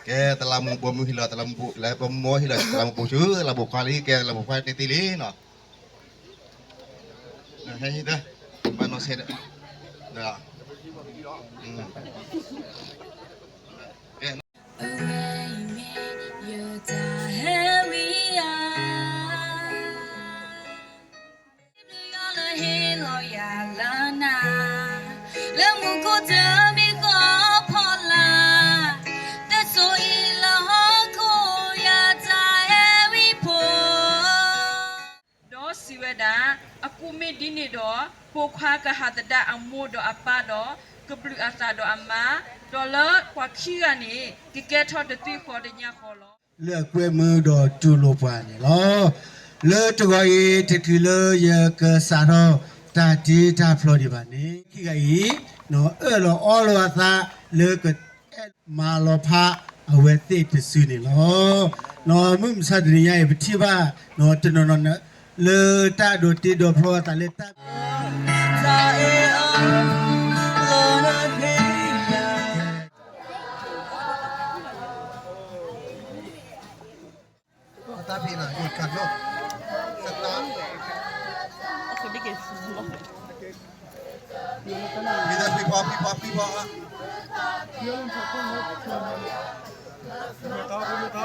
ကဲ တလးမူးပိာ်မုၣ်ဟ့ၣ်လီၤတလးမူးပိာ် လၢပိာ်မုၣ်ဟ့ၣ်လီၤတလးမူးပိာ်ဆူ တလးပိာ်ခွါလံ ကဲတလးပိာ်ခွါတ့တ့လံနီၤ ဟဲဟံးတၢ် ဘၣ်နီၢ်ဆဲးဒီး ကဲ အဝဲအံၤမ့ၢ်ယတၢ်ဟဲဝံဧါ လၢဟ့ၣ်လီၤယၤလၢနၤ လၢမူခိၣ်တမံၤဃီဖီလာ် တစိၤအံၤလၢဟီၣ်ခိၣ်ယတၢ်ဟဲဝံဖိ ဒီးစံးဝဲဒၣ်, အကူးမ့ၢ်ဒ်န့ၣ်ဒီး, ပိာ်ခွါကဟးသဒၣ်အမိၢ်ဒီးအပၢ်ဒီး, ကဘျုးအသးဒီးအမါ, ဒီးလၢပှၤခံဂၤန့ၣ် ကကဲထီၣ်တသွံၣ်ဃီတညၣ်ဃီလီၤ. လၢအကွဲမုာ်ဒီးတူၢ်လိာ်ပှၤန့ၣ်လီၤ. လၢတဂီၤအံၤ တချုးလၢယကစးထီၣ်တၢ်တ့တၢ်ဖျီဒံးဘၣ်န့ၣ်, ခံဂၤအံၤ အၢၣ်လီၤအီလီၤအသးလၢက အဲၣ်မၤလီၤဖးအဝဲသ့ၣ်တစုန့ၣ်လီၤ. မုၢ်မဆါတနံၤညါအံၤ ပထံၣ်ဘၣ် တနီၤနီၤ လၢတၢ်ဒိးတ့ဒိးဖျီအသးလၢတၢ် တၢ်ဖံးနၤ ယကၢ်နီၣ် သတး မ့ၢ်တၢ်ဖံးဖီဖံးဖီဖံးဖီ